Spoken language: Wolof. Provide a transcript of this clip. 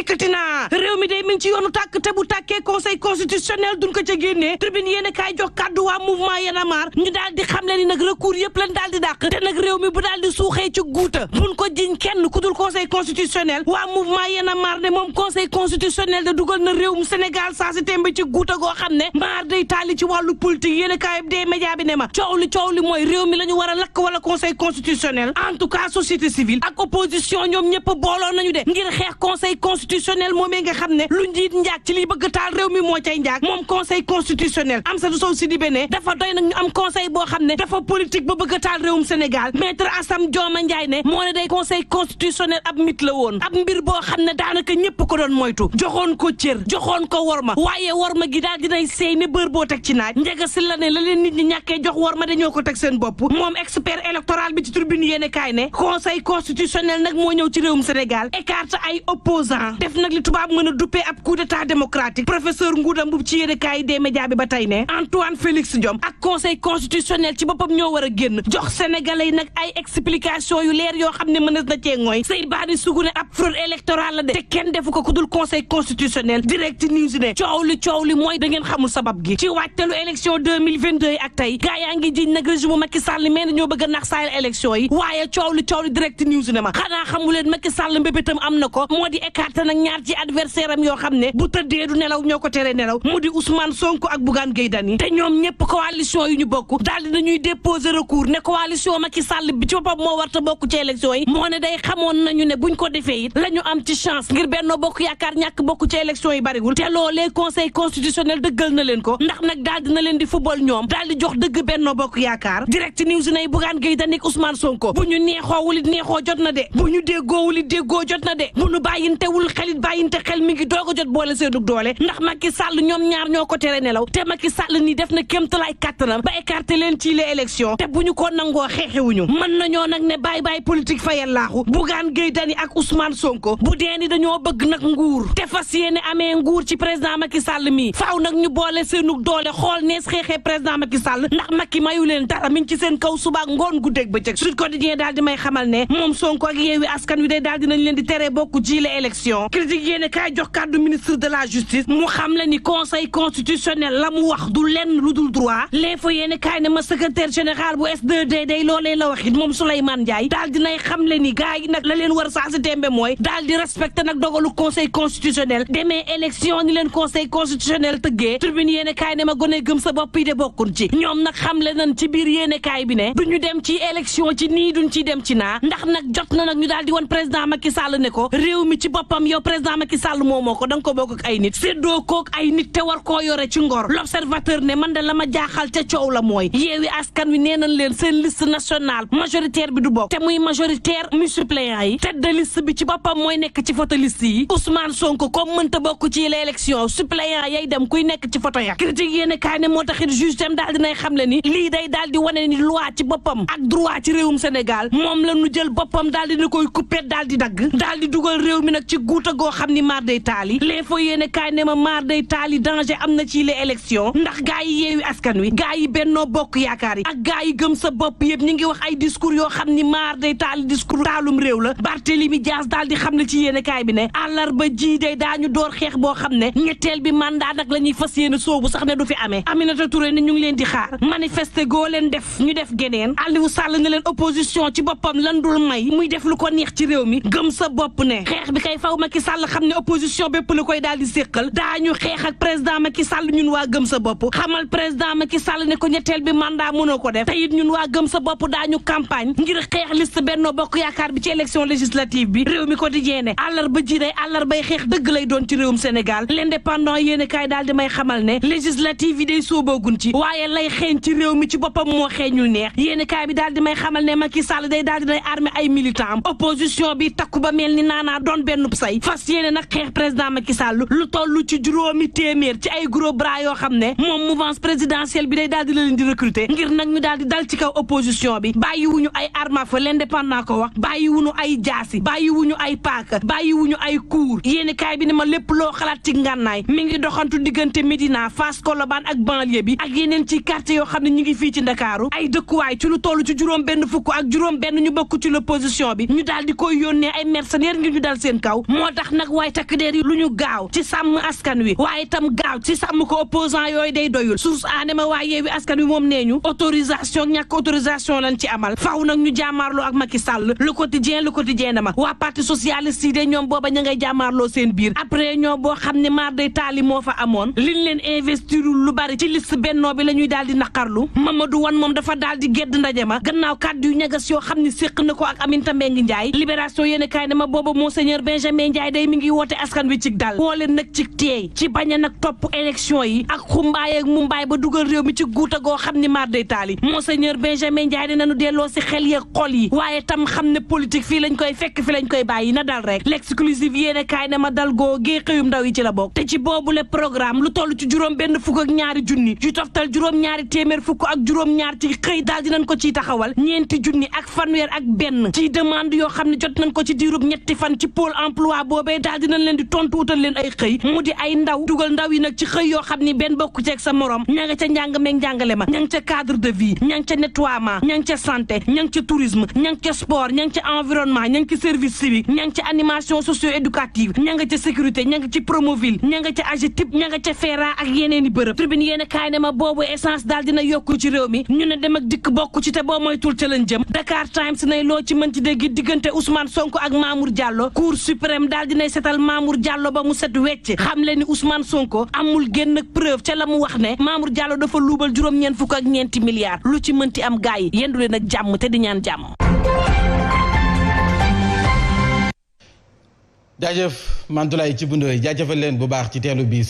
dikkati naa réew mi day mi ngi ci yoonu tàkk te bu tàkkee conseil constitutionnel duñ ko ca génnee tribune yéen a kaay jox kàddu waa mouvement Y'en a marre ñu daal di xam le ni nag recours yëpp lañ daal di dàq te nag réew mi bu daal di suuxee ci guuta buñ ko jiñ kenn ku dul conseil constitutionnel waa mouvement Y'en a marre ne moom conseil constitutionnel da dugal na réewum Sénégal saa si tembe ci guuta goo xam ne maar day taali ci wàllu politique yéen a kaay des média bi ne ma coow li mooy réew mi la ñu war a lakk wala conseil constitutionnel en tout cas société civile ak opposition ñoom ñëpp booloo nañu de ngir xeex conseil constitutionnel moomee nga xam ne lu njiit njaag ci liy bëgg taal réew mi moo cay njaag moom conseil constitutionnel Amsatou Sow Sidibé ne dafa doy nag ñu am conseil boo xam ne dafa politique ba bëgg taal réewum Sénégal maître Assam Dioma Ndiaye ne moo ne day conseil constitutionnel ab mit la woon ab mbir boo xam ne daanaka ñëpp ko doon moytu joxoon ko cër joxoon ko worma waaye worma gi daal dinay seey ne bër boo teg ci naaj njega si la ne la leen nit ñi ñàkkee jox worma dañoo ko teg seen bopp moom expert électoral bi ci tribune yéene kaay ne conseil constitutionnel nag moo ñëw ci réewum Sénégal écarte ay opposant def nag li tubaab mën a duppee ab coup d'état démocratique professeur Ngouda Mboup ci yéene kaay des médias bi ba tey ne Antoine Félix Diome ak conseil constitutionnel ci boppam ñoo war a génn jox sénégalais yi nag ay explication yu leer yoo xam ne mënees na cee ngooy Seydou Badi Sougou ne ab fraude électorale la de te kenn defu ko ku dul conseil constitutionnel direct news ne coow li mooy da ngeen xamul sabab gi ci waajtalu élection 2022 ak tey gaa yaa ngi jiñ nag régime Macky Sall mais ñoo bëgg a nax saayal élection yi waaye coow li direct news ne ma xanaa xamuleen Macky Sall mbébétam am na ko moo di écarté nag ñaar ci adversaire am yoo xam ne bu tëddee du nelaw ñoo ko tere nelaw mu di Ousmane Sonko ak Bougane Gueye Dany te ñoom ñëpp coalition yu ñu bokk daal di nañuy déposer recours ne coalition Macky Sall bi ci boppam moo warta bokk ci élection yi moo ne day xamoon nañu ne buñ ko defee it la ñu am ci chance ngir Benno Bokk Yaakaar ñàkk bokk ci élection yi bariwul te loolee conseil constitutionnel dëggal na leen ko ndax nag daal dina leen di football ñoom daal di jox dëgg Benno Bokk Yaakaar direct news nay Bougane Gueye Dany ak Ousmane Sonko bu ñu neexoowul it neexoo jot na de bu ñu déggoowul it déggoo jot na de bu ñu bàyyintewul xelit bàyyinte xel mi ngi doog a jot boole seenug doole ndax Macky Sall ñoom ñaar ñoo ko tere nelaw te Macky Sall nii def na kéemtalaay kàttanam ba écarté leen ci les élections te bu ñu ko nangoo xeexewuñu mën nañoo nag ne bàyyi politique fayal laaxu Bougane Gueye Dany ak Ousmane Sonko bu dee ni dañoo bëgg nag nguur te fas yéene amee nguur ci président Macky Sall mii faaw nag ñu boole seenug doole xool nees xeexee président Macky Sall ndax Macky mayu leen dara mi ngi ci seen kaw suba ngoon guddeeg bëccëg Sud Quotidien daal di may xamal ne moom Sonko ak Yewwi Askan Wi day daal dinañ leen di tere bokk ci les élections critique yéene kaay jox kàddu ministre de la justice mu xam la ni conseil constitutionnel la mu wax du lenn lu dul droit l'info yéene kaay ne ma secrétaire général bu S2D day loolee la wax it moom Souleymane Ndiaye daal dinay xam le ni gars yi nag la leen war saa si tembe mooy daal di respecté nag dogalu conseil constitutionnel demee élection ni leen conseil constitutionnel tëggee tribune yéene kaay ne ma gone gëm sa bopp yi de bokkun ci ñoom nag xam le nañ ci biir yéene kaay bi ne duñu dem ci élection ci nii duñ ciy dem ci naa ndax nag jot na nag ñu daal di woon président Macky Sall ne ko réew mi ci boppam yow président Macky Sall moomoo ko da nga ko bokk ak ay nit séddoo kook ay nit te war koo yore ci ngor l'observateur ne man de la ma jaaxal ca coow la mooy Yewwi Askan Wi nee nañ leen seen liste nationale majoritaire bi du bokk te muy majoritaire muy suppléant yi tête de liste bi ci boppam mooy nekk ci photo liste yi Ousmane Sonko comme mënta bokk ci l'élection suppléant yay dem kuy nekk ci photo ya critique yéene kaay ne moo taxit juge tam daal dinay xam le ni lii day daal di wane ni loi ci boppam ak droit ci réewum Sénégal moom la ñu jël boppam daal dina koy coupé daal di dagg daal di dugal réew mi nag ci guuta goo xam ni maar day taali l'info yéene kaay ne ma maar day taali danger am na ci les élections ndax gaa yi Yewwi Askan Wi gaa yi Benno Bokk Yaakaar yi ak gaa yi gëm sa bopp yëpp ñi ngi wax ay discours yoo xam ni maar day taali discours taalum réew la Barthélémy Dias daal di xam ne ci yéene kaay bi ne àllarba ji day daañu door xeex boo xam ne ñetteel bi mandat nag la ñuy fas yéene soobu sax ne du fi amee Aminata Touré ne ñu ngi leen di xaar manifester goo leen def ñu def geneen Aliou Sall ne leen opposition ci boppam lan dul may muy def lu ko neex ci réew mi gëm sa bopp ne xeex bi kay faw Macky Sall xam ne opposition bépp la koy daal di séqal daañu xeex ak président Macky Sall ñun waa gëm sa bopp xamal président Macky Sall ne ko ñetteel bi mandat mënoo ko def te it ñun waa gëm sa bopp daañu campagne ngir xeex liste Benno Bokk Yaakaar bi ci élection législative bi réew mi quotidien ne àllarba ji day àllarbay xeex dëgg lay doon ci réewum Sénégal l'indépendant yéene kaay daal di may xamal ne législative yi day sooboogun ci waaye lay xeeñ ci réew mi ci boppam moo xeeñul neex yéene kaay bi daal di may xamal ne Macky Sall day daal di nay armé ay militant opposition bi takku ba mel ni naanaa doon benn say fas yéene nag xeex président Macky Sall lu toll ci juróomi téeméer ci ay gros bras yoo xam ne moom mouvance présidentielle bi day daal di leen di recruter ngir nag ñu daal di dal ci kaw opposition bi bàyyiwuñu ay arme à feu l'indépendant ko wax bàyyiwuñu ay jaasi bàyyiwuñu ay paaka bàyyiwuñu ay kuur yéene kaay bi ne ma lépp loo xalaat ci ngànnaay mi ngi doxantu diggante Médina Fass Colobane ak banlieue bi ak yeneen ci quartier yoo xam ne ñu ngi fii ci Ndakaaru ay dëkkuwaay ci lu toll ci juróom benn fukk ak juróom benn ñu bokk ci l'opposition bi ñu daal di koy yónnee ay mercenaires ngir ñu dal seen kaw moo moo tax nag waaye takk der yi lu ñu gaaw ci sàmm askan wi waaye itam gaaw ci sàmm ko opposant yooyu day doyul source aane ma waa Yewwi Askan Wi moom nee ñu autorisation ñàkk autorisation lañ ci amal faaw nag ñu jàmmaarloo ak Macky Sall le quotidien na ma waa parti socialiste yi de ñoom booba ña ngay jàmmaarloo seen biir après ñoo boo xam ne maar day taali moo fa amoon liñ leen investirul lu bari ci liste bennoo bi la ñuy daal di naqarlu Mamadou Wane moom dafa daal di gedd ndaje ma gannaaw kàddu yu ñagas yoo xam ne séq na ko ak Aminata Mbengue Ndiaye libération yéene kaay ne ma booba monseigneur Benjamin Ndiaye day mi ngi woote askan wi ci dal woo leen nag ci teey ci bañ a nag topp élection yi ak xumbaay ak mumbaay ba dugal réew mi ci guuta goo xam ne maar day taali monseigneur Benjamin Ndiaye dinañu delloo si xel yeeg xol yi waaye tam xam ne politique fii lañ koy fekk fi lañ koy bàyyi na dal rek l'exclusive yéene kaay ne ma dal goo gee xëyum ndaw yi ci la bokk te ci boobule programme lu toll ci juróom benn fukk ak ñaari junni yu toftal juróom-ñaari téeméer fukk ak juróom-ñaar ci xëy daal dinañ ko ciy taxawal ñeenti junni ak fanweer ak benn ci demande yoo xam ne jot nañ ko ci diirub ñetti fan ci pôle emploi boobee daal dinañ leen di tontu wutal leen ay xëy mu di ay ndaw dugal ndaw yi nag ci xëy yoo xam ni benn bokku ceeg sa morom ña nga ca njàng meeg njàngale ma ña nga ca cadre de vie ña nga ca nettoiement ña nga ca santé ña nga ca tourisme ña nga ca sport ña nga ca environnement ña nga ca service civique ña nga ca animation socio-éducative ña nga ca sécurité ña nga ci promoville ña nga ca AGETIP ña nga ca FERA ak yeneen i bërëb tribune yéen a kaay ne ma boobu essence daal dina yokku ci réew mi ñu ne dem ak dikk bokku ci te boo moytul ca lañ jëm Dakar Times nay loo ci mën ci dégg diggante Ousmane Sonko ak Mamour Diallo Cour suprême daal dinay setal Mamour Diallo ba mu set wecc xam le ni Ousmane Sonko amul génn preuve ca la mu wax ne Mamour Diallo dafa luubal juróom-ñeent fukk ak ñeenti milliards lu ci mënti am gaay yi yendu leen ak jàmm te di ñaan jàmm. jaajëf Mantoulaye ci bundooy jaajëfal leen bu baax ci teelu bi